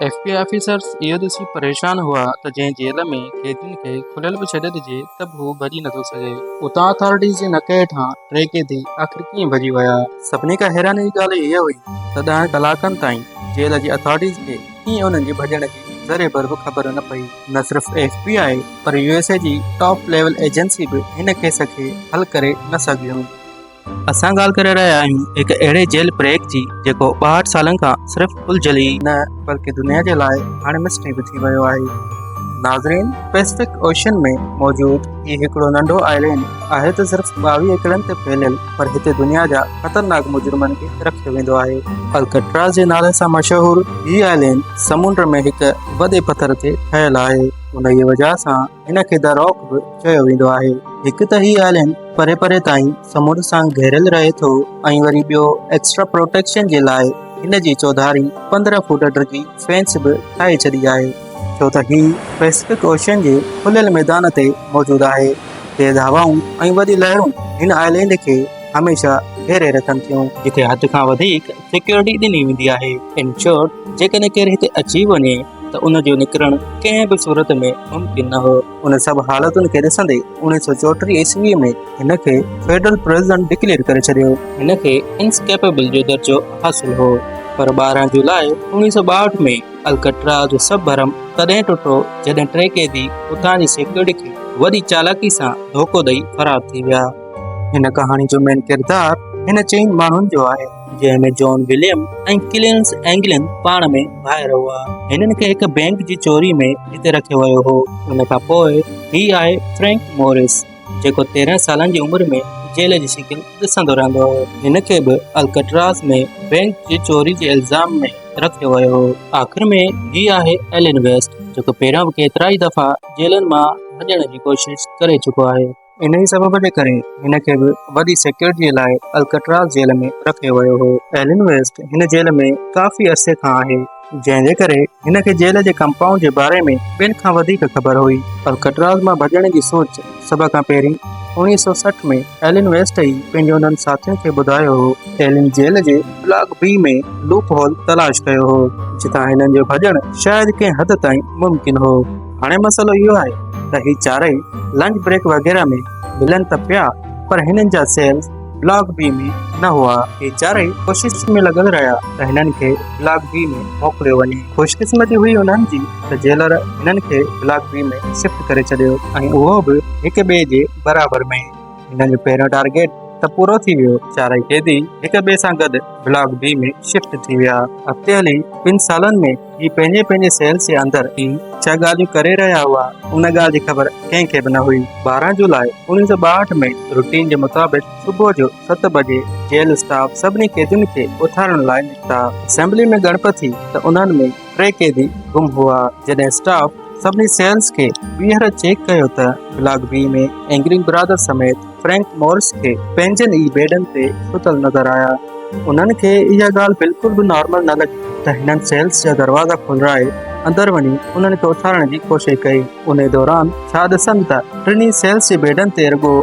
F B I officers اهو ڏسي پريشان هئا ته جنهن جيل ۾ قيدين کي کليل به ڇڏي ڏجي ته به هو ڀڄي نٿو سگهي. اتان اٿارٽيز جي نڪ هيٺان ٽي قيدي آخر ڪيئن ڀڄي ويا؟ سڀني کان حيراني جي ڳالهه اها هئي ته ڏهن ڪلاڪن تائين جيل جي اٿارٽيز کي ڪيئن انهن جي ڀڄڻ جي ذري ڀر به خبر نه پئي. نه صرف ايف بي آء پر يو ايس اي جي ٽاپ ليول ايجنسي به هن ڪيس کي حل ڪري نه سگهيون. اسان ڳالهه ڪري رهيا آهيون هڪ اهڙي جيل بريڪ جي جيڪو 62 سالن کان صرف الجهيل ئي نه بلڪه دنيا جي لاء هاڻي مسٽري به ٿي ويو آهي. ناظرين پئسفڪ اوشن ۾ موجود هي هڪڙو ننڍو آئلينڊ آهي ته صرف 22 ايڪڙن تي ڦهليل پر هتي دنيا جا خطرناڪ مجرمن کي رکيو ويندو آهي. الڪٽراز جي نالي سان مشهور هي آئلينڊ سمنڊ ۾ هڪ وڏي پٿر تي ٺهيل آهي انهيء وجهه سان هن کي The Rock به چيو ويندو آهي. هڪ ته هي آئلينڊ پري پري تائين سمنڊ سان گهيريل رهي ٿو ۽ وري ٻيو ايڪسٽرا پروٽيڪشن جي لاء هن جي چوڌاري 15 فوٽ ڊگهي فينس به ٺاهي ڇڏي آهي. ڇو ته هي پئسفڪ اوشن جي کليل ميدان تي موجود آهي. تيز هوائون ۽ وڏي لهرون هن آئلينڊ کي هميشه گهيري رکن ٿيون. جتي حد کان وڌيڪ سيڪيورٽي ڏني ويندي آهي. ان شارٽ جيڪڏهن ڪير هتي اچي وڃي ته ان جو نڪرڻ ڪنهن به صورت ۾ ممڪن نه هو. ان سڀ حالتن کي ڏسندي 1934 عيسويء ۾ هن کي فيڊرل پرزن ڊڪليئر ڪري ڇڏيو. هن کي انسڪيپبل جو درجو حاصل هو. پر 12 جولاء 1962 ۾ الڪٽراز جو سڀ ڀرم تڏهن ٽٽو جڏهن ٽي قيدي اتان جي سيڪيورٽي کي وڏي چالاڪي سان ڌوڪو ڏئي فرار ٿي ويا. هن ڪهاڻي جو مين ڪردار هن چئن ماڻهن جو آهي، جنهن ۾ جان وليم ۽ ڪليرنس اينگلن پاڻ ۾ ڀائر هئا. هنن کي هڪ بئنڪ جي چوري ۾ هتي رکيو ويو هو. ان کان پوء هي آهي فرينڪ مورس، جيڪو 13 سالن جي عمر ۾ جيل جي شڪل ڏسندو رهندو هو. هن کي به الڪٽراز ۾ بئنڪ جي چوري جي الزام ۾ رکيو ويو هو. آخر ۾ هي آهي ايلن ويسٽ، جيڪو پهريان به ڪيترائي دفعا جيلن مان ڀڄڻ جي ڪوشش ڪري چڪو آهي. انهيء سبب جي ڪري هن کي به وڏي سيڪيورٽيء لاء الڪٽراز جيل ۾ رکيو ويو هو. ايلن ويسٽ هن جيل ۾ ڪافي عرصي کان آهي، جنهن جي ڪري هن کي جيل جي ڪمپائونڊ جي باري ۾ ٻين کان وڌيڪ خبر هئي. الڪٽراز مان ڀڄڻ جي سوچ سڀ کان پهرين 1960 ۾ ايلن ويسٽ ئي پنهنجي انهن ساٿين کي ٻڌايو هو. ايلن جيل جي بلاڪ بي ۾ لوپ هول تلاش ڪيو هو، جتان هنن جو ڀڄڻ شايد ڪنهن حد تائين ممڪن هو. هاڻي مسئلو اهو آهي ته هي چارئي لنچ بريڪ وغيره ۾ ملن ته پيا پر هنن جا سيلز بلاڪ بي ۾ نه هئا. هي چارئي ڪوشش ۾ لڳل رهيا ته هنن کي بلاڪ بي ۾ موڪليو وڃي. خوش قسمتي هئي انهن جي ته جيلر هنن کي بلاڪ بي ۾ شفٽ ڪري ڇڏيو ۽ اهو به هڪ ٻئي جي برابر ۾. هنن جو پهريون ٽارگيٽ ته پورو ٿي ويو. چارئي قيدي هڪ ٻئي سان گڏ بلاڪ بي ۾ شفٽ ٿي ويا. اڳتي هلي ٻن سالن ۾ هي پنهنجي پنهنجي سيلز جي اندر ئي ڇا ڳالهيون ڪري رهيا هئا، ان ڳالهه جي خبر ڪنهن کي به نه هئي. 12 جولاء 1962 ۾ روٽين جي مطابق صبح جو ست بجي جيل اسٽاف سڀني قيدين کي اٿارڻ لاء نڪتا. اسيمبلي ۾ ڳڻپ ٿي ته انهن ۾ ٽي قيدي گم هئا. جڏهن اسٽاف سڀني سيلز کي ٻيهر چيڪ ڪيو ته بلاڪ بي ۾ اينگرنگ برادر سميت فرينڪ مورس کي پنهنجن ئي بيڊن تي ستل نظر آيا. انهن کي اها ڳالهه بلڪل به نارمل نه لڳي ته هنن سيلز جا دروازا کولرائي اندر وڃي انهن کي اٿارڻ جي ڪوشش ڪئي. انهي دوران ڇا ڏسن ته ٽنهي سيلز جي بيڊن تي رڳو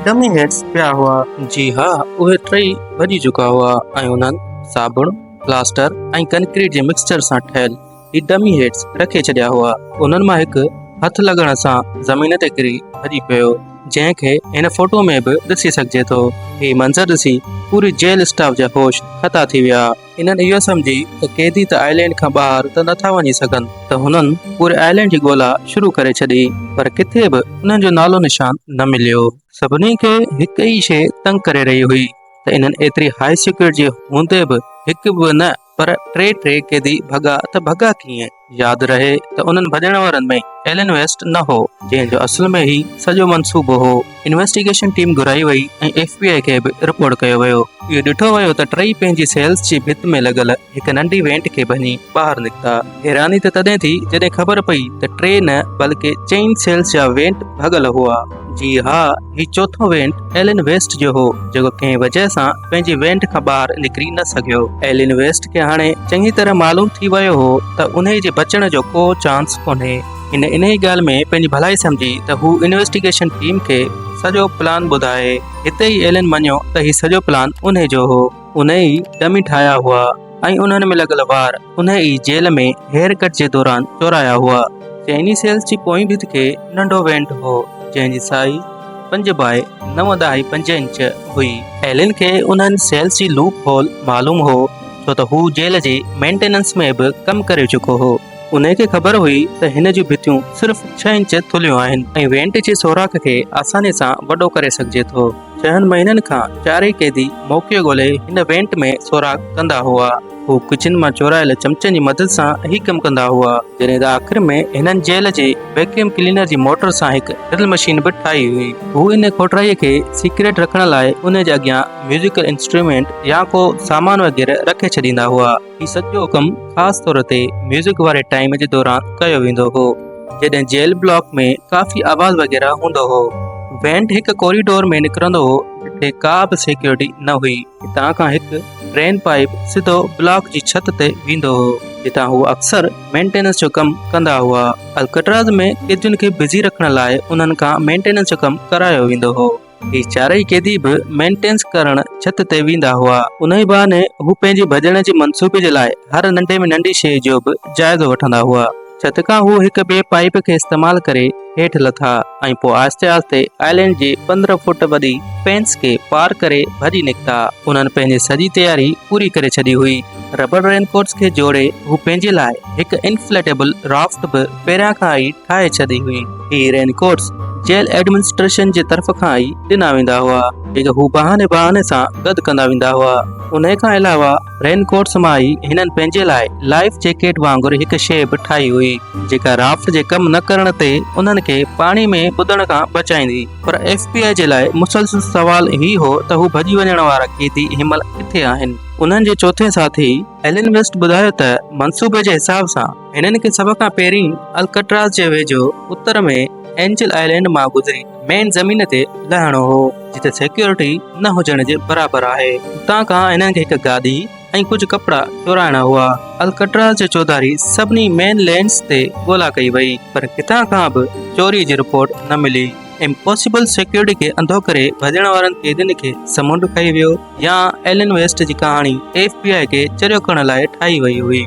ڊمي هيڊز پيا هئا. جي ها اهي ٽئي ڀڄي چڪا هئا ۽ انهن صابڻ، پلاسٽر ۽ ڪنڪريٽ جي مڪسچر سان ٺهيل هي ڊمي هيڊز رکي ڇڏيا هئا. انهن مان هڪ هٿ لڳڻ سان زمين تي ڪري ڀڄي پيو، جنهن کي هن فوٽو ۾ به ڏسي سگهجي ٿو. هي منظر ڏسي پوري جيل اسٽاف جا هوش خطا ٿي ويا. انهن اهو سمجهي ته قيدي ته آئلينڊ کان ٻاهر ته نٿا وڃي سگهن ته هنن پوري آئلينڊ جي ڳولا شروع ڪري ڇڏي، پر ڪٿي به انهن جو نالو نشان نه مليو. سڀني کي هڪ ئي شيء تنگ ڪري رهي هئي ته انهن ايتري هاء سيڪيورٽي جي هوندي به هڪ به نه پر ٽي ٽي قيدي ڀڳا ته ڀڳا ڪيئن؟ ياد رهي ته انهن ڀڄڻ وارن ۾ ايلن ويسٽ نه هو، جنهن جو اصل ۾ هي سڄو منصوبو هو. انويسٽيگيشن ٽيم گهرائي وئي ۽ ايف بي آء کي به رپورٽ ڪيو ويو. اهو ڏٺو ويو ته ٽئي پنهنجي سيلز جي ڀت ۾ لڳل هڪ ننڍي وينٽ کي ڀڃي ٻاهر نڪتا. حيراني ته تڏهن ٿي جڏهن خبر پئي ته ٽي نه بلڪه چئن سيلز جا وينٽ ڀڳل هئا. جي ها، هي چوٿون وينٽ ايلن ويسٽ جو هو، جيڪو ڪنهن وجهه سان پنهنجي وينٽ کان ٻاهر نڪري نه سگهيو. ايلن ويسٽ کي هاڻي چڱي طرح معلوم ٿي ويو هو ته انهيء جي بچڻ جو ڪو چانس ڪونهي. هن انهيء ڳالهه ۾ پنهنجي ڀلائي سمجهي ته هو انويسٽيگيشن ٽيم کي سڄو پلان ٻڌائي. هتي ئي ايلن مڃيو ته هي سڄو پلان انهيء جو هو. انهيء ئي ڊمي ٺاهيا هئا ۽ انهن ۾ لڳل وار انهي ئي جيل ۾ هيئر ڪٽ جي دوران چورايا هئا. چئني سيلز جي پوئين ڀت کي ننڍو وينٽ هو، جنهن جي سائيز پنج باء نو ڏهائي پنج انچ هئي. ايلن کي انهن سيلز جي لوپ هول معلوم هو، ڇو ته هو جيل جي مينٽيننس ۾ به ڪم ڪري چڪو هو. انهي کي خبر هئي ته هن جون ڀتيون صرف ڇهه انچ ٿلهيون آهن ۽ وينٽ جي سوراخ کي آساني سان وڏو ڪري سگهجي ٿو. ڇهن مهينن کان چارئي قيدي موقعو ڳولي هن وينٽ ۾ سوراخ ڪندا هئا. هو ڪچن مان چورايل چمچن جي مدد سان هي ڪم ڪندا هئا. جڏهن ته آخر ۾ هنن جيل جي ويڪيوم ڪلينر جي موٽر سان هڪ ڊرل مشين به ٺاهي هئي. هو ان کوٽرائيء کي سيڪريٽ رکڻ لاء ان جي اڳيان ميوزيڪل انسٽرومينٽ يا ڪو سامان وغيره رکي ڇڏيندا هئا. هي سڄو ڪم خاص طور تي ميوزڪ واري ٽائيم جي دوران ڪيو ويندو هو، جڏهن جيل بلاڪ ۾ ڪافي آواز وغيره هوندو هو. وينٽ هڪ ڪوريڊور ۾ نڪرندو هو جتي ڪا به سيڪيورٽي نه هئي. هتان کان هڪ ڊرين پائيپ سڌو بلاڪ جي ڇت تي ويندو هو، جتان هو اڪثر مينٽيننس جو ڪم ڪندا هئا. الڪٽراز ۾ قيدين کي بزي رکڻ لاء انهن کان مينٽيننس جو ڪم ڪرايو ويندو هو. هي چارئي قيدي به مينٽينس ڪرڻ ڇت تي ويندا هئا. انهي بهاني هو پنهنجي ڀڄڻ جي منصوبي جي لاء هر ننڍي ۾ ننڍي شيء جو به جائزو وٺندا هئا. ڇت کان هو هڪ ٻئي پائيپ کي استعمال ڪري هيٺ لٿا ۽ پوء آهستي آهستي آئلينڊ جي 15 فوٽ وڏي فينس کي پار ڪري ڀڄي نڪتا. انهن پنهنجي سڄي تياري پوري ڪري ڇڏي هئي. ربڙ رين ڪوٽس کي جوڙي هو پنهنجي لاء هڪ انفليٽيبل رافٽ به پهريان کان ئي ٺاهي ڇڏي هئي. هي رين ڪوٽس جيل ايڊمنسٽريشن جي طرف کان ئي ڏنا ويندا هئا، جيڪي هو بهاني بهاني سان گڏ ڪندا ويندا هئا. انهي کان علاوه رين ڪوٽس مان ئي هنن پنهنجي لاء لائيف جيڪيٽ وانگر هڪ شيء به ٺاهي هئي، جيڪا رافٽ جي ڪم نه ڪرڻ تي انهن کي پاڻي ۾ ٻڏڻ کان بچائيندي. پر ايف بي آء جي لاء مسلسل سوال هي هو ته هو ڀڄي وڃڻ وارا قيدي هنمهل ڪٿي آهن؟ انهن جي چوٿين ساٿي ايلن ويسٽ ٻڌايو ته منصوبي جي حساب سان هنن کي سڀ کان پهرين الڪٽراز جي ويجهو اتر ۾ اينجل آئلينڊ مان گذري مين زمين تي لهڻو هو، جتي سيڪيورٽي نه هجڻ جي برابر آهي. اتان کان هنن کي هڪ گاڏي ۽ ڪجهه ڪپڙا چورائڻا هئا. الڪٽراز جي چوڌاري سڀني مين لينڊز تي ڳولا ڪئي وئي، پر ڪٿان کان به چوري جي رپورٽ نه ملي. امپاسيبل سيڪيورٽي کي انڌو ڪري ڀڄڻ وارن قيدين کي سمنڊ کائي ويو يا ايلن ويسٽ جي ڪهاڻي ايف بي آء کي چريو ڪرڻ لاء ٺاهي وئي هئي.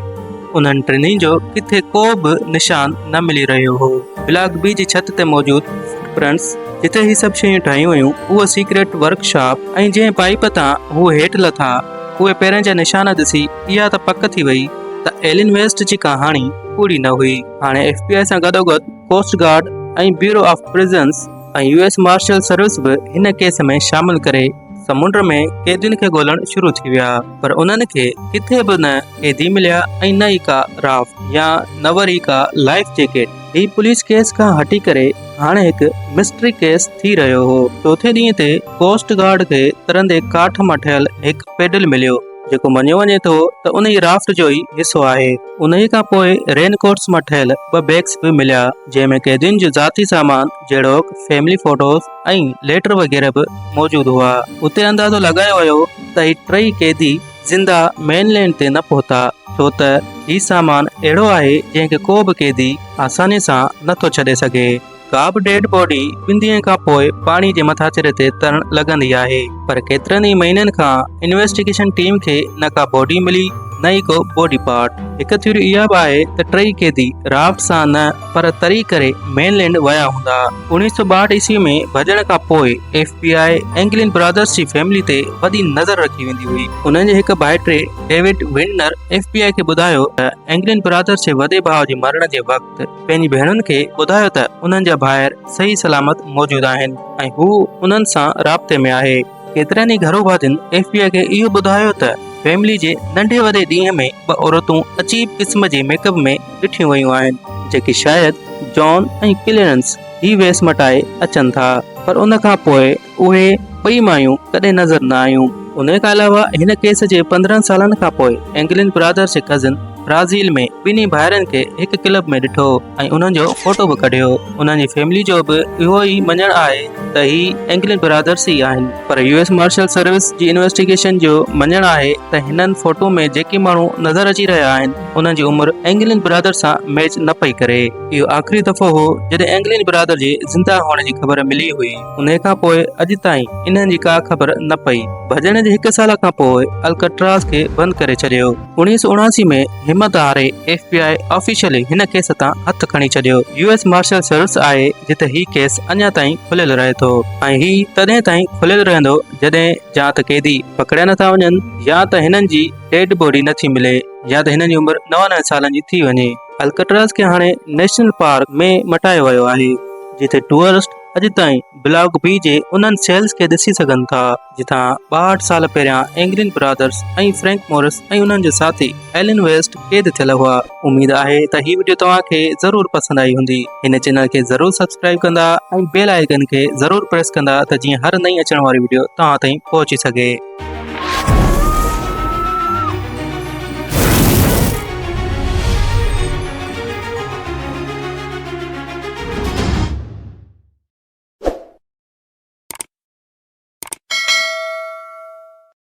انهن ٽنهي جو ڪٿي ڪو به نشان نه ملي رهيو هو. بلاڪ بي جي ڇت تي موجود فٽ پرنٽس، جتي هي سڀ شيون ٺاهيون ويون، اهو سيڪريٽ ورڪشاپ ۽ جنهن پائيپ تان هو هيٺ لٿا، اهي پيرن جا نشان ڏسي اها ته پڪ ٿي وئي ته ايلن ويسٽ جي ڪهاڻي ڪوڙي نه هئي. هاڻي ايف بي آء سان گڏوگڏ coast guard ۽ bureau of prisons ۽ U S marshal service به هن ڪيس ۾ شامل ڪري سمنڊ ۾ قيدين کي ڳولڻ شروع ٿي ويا پر انهن کي ڪٿي به نه قيدي مليا ۽ نه ئي ڪا رافٽ يا نه وري ڪا لائيف جيڪيٽ. هي پوليس ڪيس کان هٽي ڪري هاڻي هڪ مسٽري ڪيس ٿي رهيو هو. چوٿين ڏينهن تي ڪوسٽ گارڊ کي ترندي ڪاٺ مان ٺهيل هڪ پيڊل مليو. جيڪو مڃيو وڃي ٿو ته انهيء رافٽ جو ئي حصو آهي. انهيء کان پوء رين ڪوٽس مان ٺهيل ٻه بيگس به مليا، جنهن ۾ قيدين جو ذاتي سامان جهڙوڪ فيملي فوٽوز ۽ ليٽر وغيره به موجود هئا. اتي اندازو لڳايو ويو ته هي ٽئي قيدي زنده مين لينڊ تي نه پهتا، ڇو ته هي سامان اهڙو آهي جنهن کي ڪو به قيدي آساني سان نه ٿو ڇڏي سگهي. ڪا به ڊيڊ باڊي ٻن ڏينهن کان پوء پاڻي جي مٿاڇري تي ترڻ لڳندي آهي پر ڪيترن ئي مهينن کان انويسٽيگيشن ٽيم کي نه ڪا باڊي ملي نه ئي ڪو باڊي پارٽ. هڪ ٿيوري اها به آهي ته ٽئي قيدي رافٽ سان نه پر تري ڪري مين لينڊ ويا هوندا. 1962 عيسوي ۾ ڀڄڻ کان پوء F B I Anglin brothers جي فيملي تي وڏي نظر رکي ويندي هئي. انهن جي هڪ ڀائٽي ڊيوڊ ونڊنر ايف بي آء کي ٻڌايو ته اينگلين برادرز جي وڏي ڀاء جي مرڻ جي وقت پنهنجي ڀيڻن کي ٻڌايو ته انهن جا ڀائر صحيح سلامت موجود آهن ۽ هو انهن سان رابطي ۾ آهي. ڪيترن ئي گهرو ڀاتين ايف بي آء کي اهو ٻڌايو ته فيملي جي ننڍي وڏي ڏينهن ۾ ٻه عورتون عجيب قسم جي ميڪ اپ ۾ ڏٺيون ويون آهن جيڪي شايد جان ۽ ڪليرنس هي ويس مٽائي اچن ٿا پر ان کان پوء اهي ٻئي مايون ڪڏهن نظر نه آيون. انهي کان علاوه هن ڪيس جي 15 سالن کان پوء اينگلين برادرز جي ڪزن برازيل ۾ ٻنهي ڀائرن کي هڪ ڪلب ۾ ڏٺو ۽ انهن جو فوٽو به ڪڍيو. انهن جي فيملي جو به اهو ئي مڃڻ آهي ته هي اينگلن برادرس ئي آهن. پر يو ايس مارشل سروس جي انويسٽيگيشن جو مڃڻ آهي ته هنن فوٽو ۾ جيڪي ماڻهو نظر اچي رهيا آهن انهن جي عمر اينگلن برادر سان ميچ نه پئي ڪري. اهو آخري دفعو هو جڏهن اينگلن برادر جي زنده هئڻ جي خبر ملي هئي. انهي کان پوء اڄ تائين انهن جي ڪا خبر نه پئي. ڀڄڻ جي هڪ سال کان پوء الڪٽراز کي بند ڪري ڇڏيو. 1979 ۾ همت هاري ايف بي آء آفيشلي هن ڪيس تان هٿ کڻي ڇڏيو. يو ايس مارشل سروس آهي جتي هي ڪيس اڃا تائين کليل رهي ٿو ۽ هي تڏهن تائين کليل رهندو جڏهن يا ته قيدي پڪڙيا نٿا وڃن يا ته هنن جي ڊيڊ باڊي نٿي ملي يا ته هنن جي عمر 99 سالن جي ٿي وڃي. الڪٽراز کي هاڻي نيشنل پارڪ ۾ مٽايو ويو آهي، جتي ٽوئرسٽ اڄ تائين بلاڪ بي جي انهن سيلز کي ڏسي سگهن ٿا، جتان 62 سال پهريان اينگلين برادرز ۽ فرينڪ مورس ۽ انهن جو ساٿي ايلن ويسٽ قيد ٿيل هئا. اميد آهي ته هي وڊيو توهان کي ضرور پسند آئي هوندي. هن چينل کي ضرور سبسڪرائيب ڪندا ۽ بيل آئيڪن کي ضرور پريس ڪندا ته جيئن هر نئين اچڻ واري وڊيو توهان تائين پهچي سگهي.